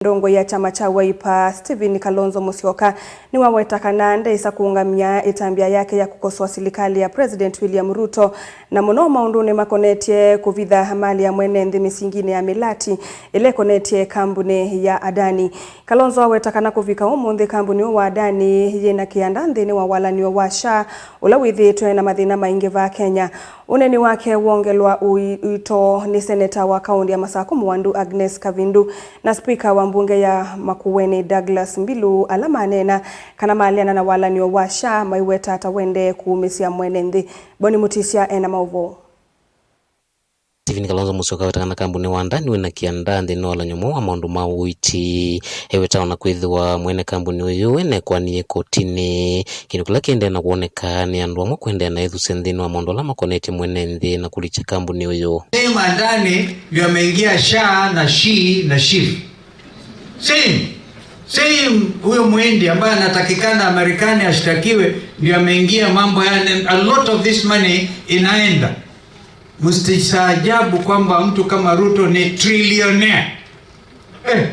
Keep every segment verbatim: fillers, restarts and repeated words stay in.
Ndongoi ya kyama kya Wiper, Stephen Kalonzo Musyoka, nĩwaweta kana ndesa kũũngamya ĩtambya yake ya kũkosoa silikalĩ ya President William Ruto, na mũno maũndũnĩ makonetye kũvitha mali ya mwene nthĩ mĩsinginĩ ya mĩlati ĩla ĩkonetye kambunĩ ya Adani. Kalonzo aweta kana kũvika ũmũnthĩ kambunĩ ũũ wa Adani yĩna kĩanda nthĩnĩ wa walan'yo wa SHA, ũla wĩthĩĩtwe na mathĩna maingĩ vaa Kenya. Ũneeni wake wongelwa ũito nĩ seneta wa kaũntĩ ya Masaku Mũwandu Agnes Kavindu na spika wa mbunge ya Makueni Douglas Mbilu, ala maneena kana maleana na walan'yo wa SHA maiweta ta wendee kũũmĩsya mwene nthĩ. Boni Mutisya ena maũvoo. Stephen Kalonzo Musyoka aweta kana kambunĩ wa Adani wĩna kĩanda nthĩnĩ wa walan'yo mweũ wa maũndũ ma ũiiti. Eweta ona kwĩthĩwa mwene kambunĩ ũyũ enekwani kotinĩ, kĩndũ kĩla kĩendee na kwoneka nĩ andũ amwe kũendeea na ethusya nthĩnĩ wa maũndũ ala makonetye mwene nthĩ na kũlikya kambunĩ ũyũ. Same Adani ndio ameingia SHA na SHIF. Same. Same, huyo Muhindi ambaye anatakikana Marekani ashtakiwe ndio ameingia mambo ya, a lot of this money inaenda. Msistaajabu kwamba mtu kama Ruto ni trillionaire. Eh.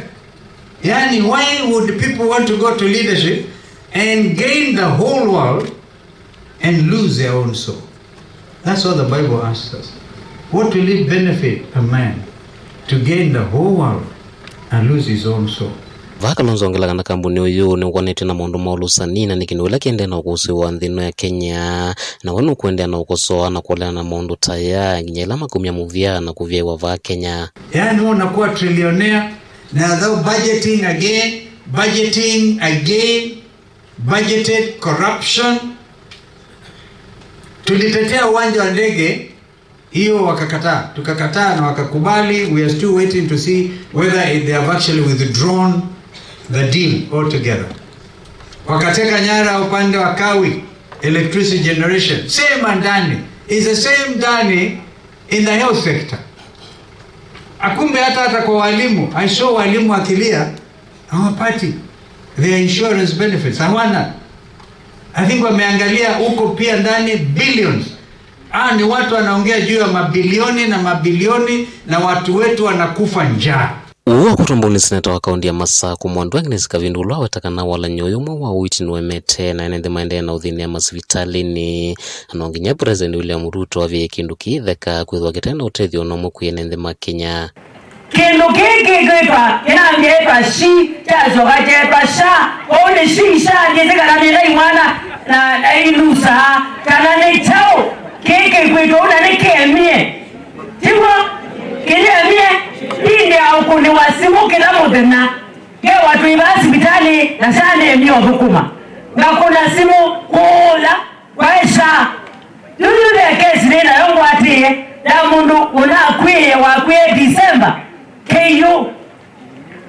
Yani, why would people want to go to leadership and gain the whole world and lose their own soul? That's what the Bible asks us. What will it benefit a man to gain the whole world and lose his own soul? Vaa Kalonzo ongela kana kambunĩ ũyũ nĩũkwanĩtw'e na maũndũ ma ũlũsani na nĩ kĩndũ kĩla kĩendee na ũkũsĩ wa nthĩ ĩno ya Kenya, na we nũkũendeea na ũkosoa na kũleana na maũndũ ta aya nginya ĩla makumya mũvea na kũvyaĩwa vaa Kenya. Yani, wewe unakuwa trillionaire na thou budgeting again, budgeting again, budgeted corruption. Tulitetea uwanja wa ndege, hiyo wakakataa, tukakataa na wakakubali. We are still waiting to see whether they have actually withdrawn the deal altogether. Wakateka nyara upande wa Kawi electricity generation. Same Adani. It's the same Adani in the health sector. Akumbe hata, hata kwa walimu, I saw walimu wakilia, hawapati their insurance benefits. Hawana. I think wameangalia huko pia ndani billions. Ah, ni watu wanaongea juu ya mabilioni na mabilioni, na watu wetu wanakufa njaa. Ũu wakwetwa mbau nĩ seneta wa kaũntĩ ya Masaku Mwandu Agnes Kavindu, ũla waweta kana walan'yo ũyũ mweũ wa ũiiti nũemete, na ene nthĩ maendee na ũthĩnĩa masivitalĩnĩ, na no nginya President William Ruto avĩe kĩndũ kĩtheka kwĩthĩwa kĩte na ũtethyo o na ũmwe kwĩ ene nthĩ ma Kenya. Kĩndũ kĩĩ kĩkwĩtwa, kĩnambie ĩtwa SHI, kyasyoka kyeetwa SHA. Kwoou nĩ SHI, SHA, ndyĩsĩ kana nĩ ĩla imwana na, na ilusaa, kana nĩ kyaũ kĩĩ kĩkwĩtwa ũu, na nĩkĩemie. Tiw'o? Kĩyemie. Ĩndĩ aũkũnĩwa simũ kĩla mũthenya. Ngewa twĩ vaa sivitalĩ, na SHA nĩemie ũthũkũma. Ngakũna simũ kũũla. Kwaĩ SHA. Yu, yu ve kesi nĩ nayo ngwatĩĩe ya mũndũ ũnakw'ĩĩe wakw'ĩe December. Kĩu.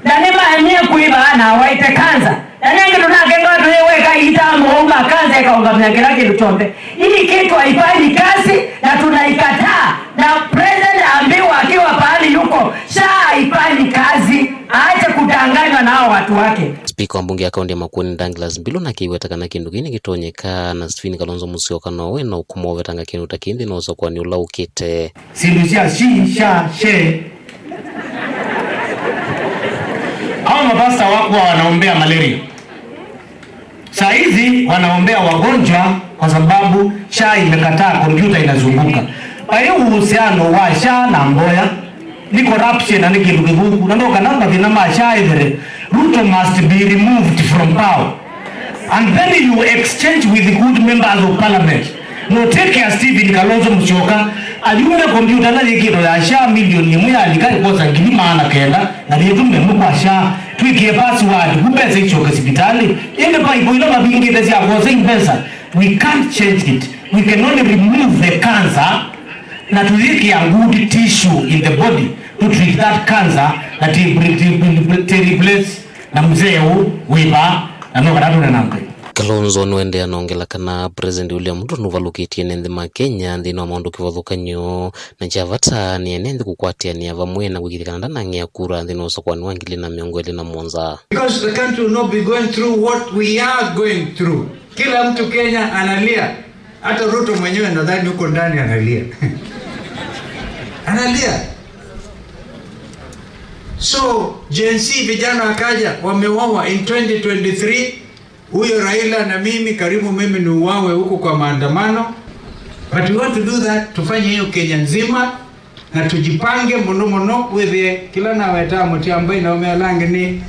Na nĩmaemie kũĩva na awaĩte kanza. Na nĩngĩ tũnakengawa tũyĩweka itambo ũu ma kanza ĩkaũngamĩa kĩla kĩndũ kyonthe. Hii kitu haifanyi kazi na tunaikataa. Na president aambiwa akiwa pahali yuko, SHA haifanyi kazi. Aache kudanganywa na hao watu wake. Spika wa mbunge ya kaũntĩ ya Makueni Douglas Mbilu nake aiweta kana kĩndũ kĩĩ nĩkĩtonyeka, na Stephen Kalonzo Musyoka no we na ũkũmũ wa ũvetanga kĩndũ ta kĩĩ nthĩnĩ wa ũsakũani ũla ũkĩte. Syĩndũ sya SHI, SHA, SHE. Hao mapasta wakuwa wanaombea malaria. Saa hizi wanaombea wagonjwa kwa sababu SHA imekataa, kompyuta inazunguka. Kwa hiyo uhusiano wa SHA na mboya, nĩ corruption na nĩ kĩndũ kĩthũku. Na no kana mathĩna ma SHA ethere, Ruto must be removed from power. And then you exchange with good members of parliament. No, take care Stephen Kalonzo Musyoka, ayume kompyuta na yĩkĩto ya SHA milioni ĩmwe yalika ĩkosa ngili maana kenda, na yĩtume mu kwa SHA, twĩkĩe password, ku mbesa isyoke sivitalĩ. Ĩndĩ paipo ila mavingĩte sya kwosa mbesa, we can't change it. We can only remove the cancer na tũyĩkĩa good tissue in the body to treat that cancer na ti, ti, ti, ti replace na mzee ũũ wĩ vaa na no kana tũne na Ngai. Kalonzo nũendeea nongela kana President William Ruto nũvalũkĩtye ene nthĩ ma Kenya nthĩnĩ wa maũndũ kĩvathũkany'o, na kya vata nĩ ene nthĩ kũkwatĩanĩa vamwe na kũĩkĩĩthya kana ndanang'ea kura nthĩnĩ wa ũsakũani wa ngili na mĩongo ĩlĩ na mũonza. Because the country will not be going through what we are going through. Kila mtu Kenya analia. Hata Ruto mwenyewe nadhani huko ndani analia. Analia. So, Gen Z, vijana wakaja wameuawa in twenty twenty-three. Huyo Raila na mimi, karibu mimi niuawe huko kwa maandamano. But we want to do that, tufanye hiyo Kenya nzima, na tujipange mũno mũno, wĩthĩe kĩla nawetaa Mũtyambwa na Omera Langi nĩ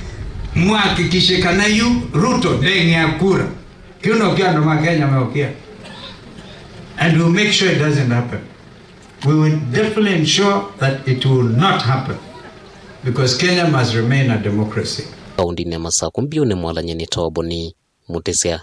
mũhakikishe kana yu Ruto ndeng'ea kura. Kĩu nokyo andũ ma Kenya meũkĩa. And we'll make sure it doesn't happen. We will definitely ensure that it will not happen, because Kenya must remain a democracy. Kaũndĩnĩ ya Masakũ, mbiũnĩ mwalany'a nĩ Toboni Mũtĩsya.